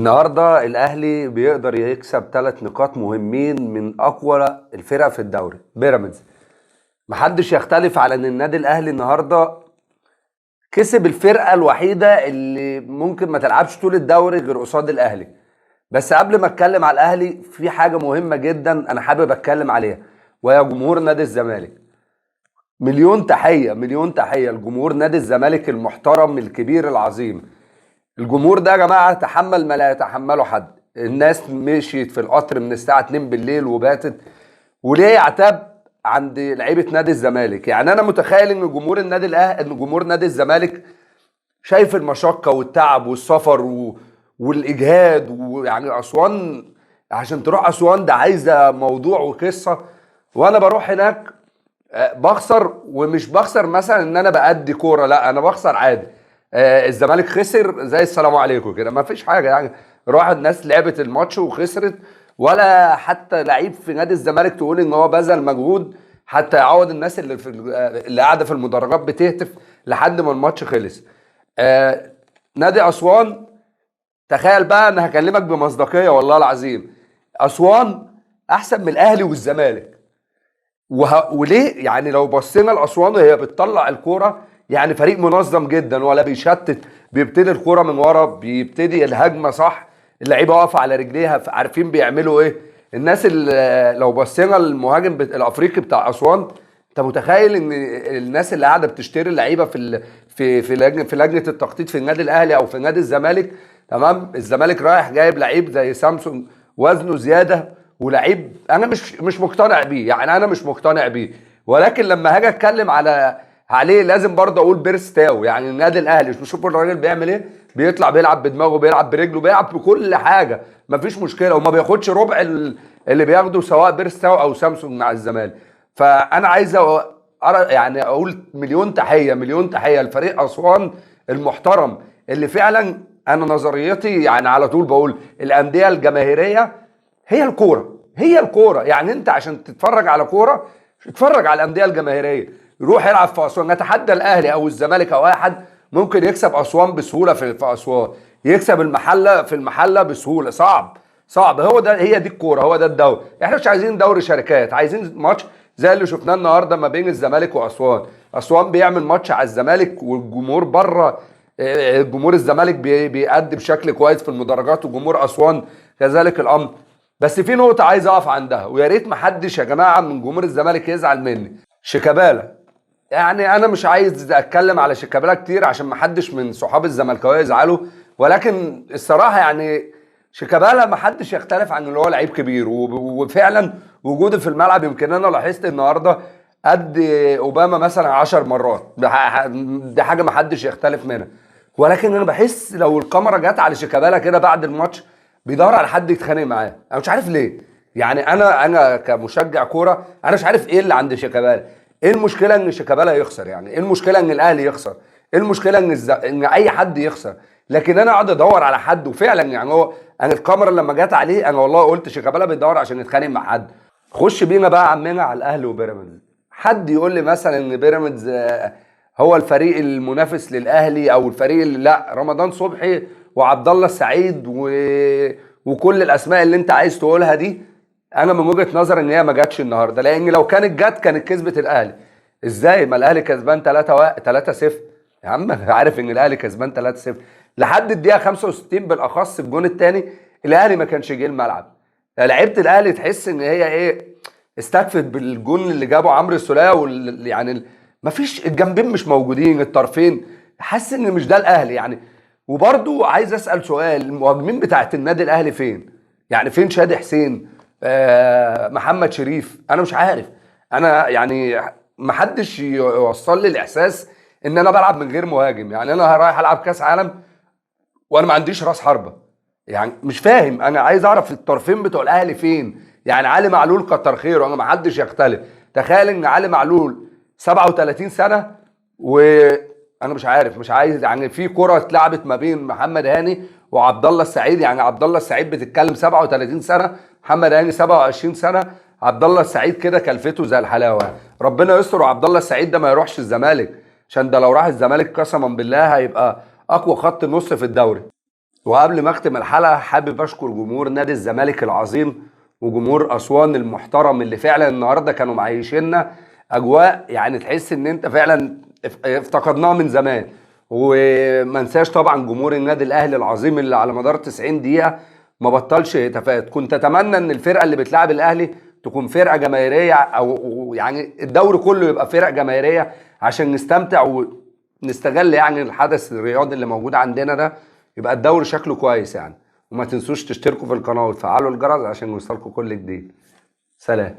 النهارده الاهلي بيقدر يكسب 3 نقاط مهمين من اقوى الفرق في الدوري، بيراميدز. محدش يختلف على ان النادي الاهلي النهارده كسب الفرقة الوحيدة اللي ممكن ما تلعبش طول الدوري غير قصاد الاهلي. بس قبل ما اتكلم على الاهلي، في حاجة مهمة جدا انا حابب اتكلم عليها، وهي جمهور نادي الزمالك. مليون تحيه، مليون تحية لجمهور نادي الزمالك المحترم الكبير العظيم. الجمهور ده يا جماعة تحمل ما لا يتحمله حد. الناس مشيت في القطر من الساعة 2 بالليل وباتت. وليه عتاب عند لعيبة نادي الزمالك؟ يعني انا متخيل ان جمهور النادي الاهلي، ان جمهور نادي الزمالك شايف المشقة والتعب والسفر والاجهاد، ويعني اسوان، عشان تروح اسوان ده عايزه موضوع وقصه. وانا بروح هناك بخسر، ومش بخسر مثلا ان انا بأدي كوره، لا انا بخسر عادي. الزمالك خسر زي السلام عليكم كده، ما فيش حاجة يعني. راح الناس لعبت الماتش وخسرت، ولا حتى لعيب في نادي الزمالك تقول ان هو بذل مجهود حتى يعوض الناس اللي في اللي قاعدة في المدرجات بتهتف لحد ما الماتش خلص. نادي اسوان، تخيل بقى، انا هكلمك بمصداقيه والله العظيم، اسوان احسن من الاهلي والزمالك. وليه؟ يعني لو بصينا لاسوان وهي بتطلع الكوره، يعني فريق منظم جدا ولا بيشتت، بيبتدي الكورة من ورا، بيبتدي الهجمة صح، اللعيبة واقفة على رجليها، عارفين بيعملوا ايه. الناس اللي لو بصينا للمهاجم الافريقي بتاع اسوان، انت متخيل ان الناس اللي قاعدة بتشتري اللعيبة في ال... في في لجنة في لجنة التخطيط في النادي الاهلي او في نادي الزمالك، تمام؟ الزمالك رايح جايب لعيب زي سامسونج وزنه زياده، ولعيب انا مش مقتنع بيه، يعني انا مش مقتنع بيه، ولكن لما هاجي اتكلم عليه لازم برضه اقول بيرس تاو. يعني النادي الاهلي، شوفوا الراجل بيعمل ايه، بيطلع بيلعب بدماغه، بيلعب برجله، بيلعب بكل حاجه، مفيش مشكله، وما بياخدش ربع اللي بياخده سواء بيرس تاو او سامسونج مع الزمالك. فانا عايز يعني اقول مليون تحيه، مليون تحية لفريق اسوان المحترم، اللي فعلا انا نظريتي يعني على طول بقول الاندية الجماهيرية هي الكوره، هي الكوره. يعني انت عشان تتفرج على كورة اتفرج على الاندية الجماهيريه. روح العب في اسوان، نتحدى الاهلي او الزمالك او اي حد ممكن يكسب اسوان بسهولة في اسوان، يكسب المحلة في المحلة بسهوله. صعب، صعب. هو ده، هي دي الكوره، هو ده الدوري. احنا مش عايزين دوري شركات، عايزين ماتش زي اللي شفناه النهارده ما بين الزمالك واسوان. اسوان بيعمل ماتش على الزمالك، والجمهور بره، جمهور الزمالك بيأدي بشكل كويس في المدرجات، وجمهور اسوان كذلك الامر. بس في نقطة عايز اقف عندها، ويا ريت محدش يا جماعة من جمهور الزمالك يزعل مني. شيكابالا، يعني انا مش عايز اتكلم على شيكابالا كتير عشان محدش من صحاب الزملكاويه يزعلوا، ولكن الصراحة يعني شيكابالا محدش يختلف عن ان هو لعيب كبير، وفعلا وجوده في الملعب، يمكن انا لاحظت النهارده قد اوباما مثلا 10 مرات، ده حاجة محدش يختلف منها. ولكن انا بحس لو الكاميرا جت على شيكابالا كده بعد الماتش بيدور على حد يتخانق معاه، انا مش عارف ليه. يعني انا كمشجع كورة انا مش عارف ايه اللي عند شيكابالا. ايه المشكلة ان شيكابالا يخسر؟ يعني ايه المشكلة ان الاهلي يخسر؟ ايه المشكلة ان اي حد يخسر؟ لكن انا اقعد ادور على حد، وفعلا يعني هو انا الكاميرا لما جت عليه انا والله قلت شيكابالا بيدور عشان يتخانق مع حد. خش بينا بقى عمنا على الاهلي وبيراميدز. حد يقول لي مثلا ان بيراميدز هو الفريق المنافس للاهلي او الفريق اللي لا، رمضان صبحي وعبد الله السعيد وكل الاسماء اللي انت عايز تقولها دي، انا من وجهة نظري ان هي ما جاتش النهارده، لان لو كانت جت كانت كسبت الاهلي. ازاي؟ ما الاهلي كسبان 3-0 يا عم، عارف ان الاهلي كسبان 3-0 لحد الدقيقة 65، بالاخص الجون الثاني الاهلي ما كانش جه الملعب. لعيبة الاهلي تحس ان هي ايه، استكفت بالجون اللي جابه عمرو السوليه، يعني مفيش، الجنبين مش موجودين، الطرفين، حاسس ان مش ده الاهلي يعني. وبرضو عايز اسال سؤال، المهاجمين بتاعت النادي الاهلي فين؟ يعني فين شادي حسين، محمد شريف؟ انا مش عارف، انا يعني محدش يوصل لي الاحساس ان انا بلعب من غير مهاجم. يعني انا رايح العب كاس عالم وانا ما عنديش راس حربه، يعني مش فاهم. انا عايز اعرف الطرفين بتوع الاهلي فين. يعني علي معلول كتر خيره، انا ما حدش يختلف. تخيل ان علي معلول 37 سنة، وانا مش عارف، مش عايز يعني، في كره اتلعبت ما بين محمد هاني وعبد الله السعيد، يعني عبد الله السعيد بتتكلم 37 سنة، محمد هاني 27 سنة، عبد الله السعيد كده كلفته زي الحلاوة. ربنا يستر وعبد الله السعيد ده ما يروحش الزمالك، عشان ده لو راح الزمالك قسما بالله هيبقى اقوى خط نص في الدوري. وقبل ما اختم الحلقة حابب اشكر جمهور نادي الزمالك العظيم وجمهور اسوان المحترم اللي فعلا النهارده كانوا معيشيننا اجواء يعني تحس ان انت فعلا افتقدناها من زمان. وما انساش طبعا جمهور النادي الاهلي العظيم اللي على مدار 90 دقيقة ما بطلش هتافات. كنت اتمنى ان الفرقة اللي بتلعب الاهلي تكون فرقه جماهيرية، او يعني الدوري كله يبقى فرق جماهيرية عشان نستمتع ونستغل يعني الحدث الرياضي اللي موجود عندنا ده، يبقى الدوري شكله كويس يعني. وما تنسوش تشتركوا في القناة وتفعلوا الجرس عشان يوصلكم كل جديد. سلام.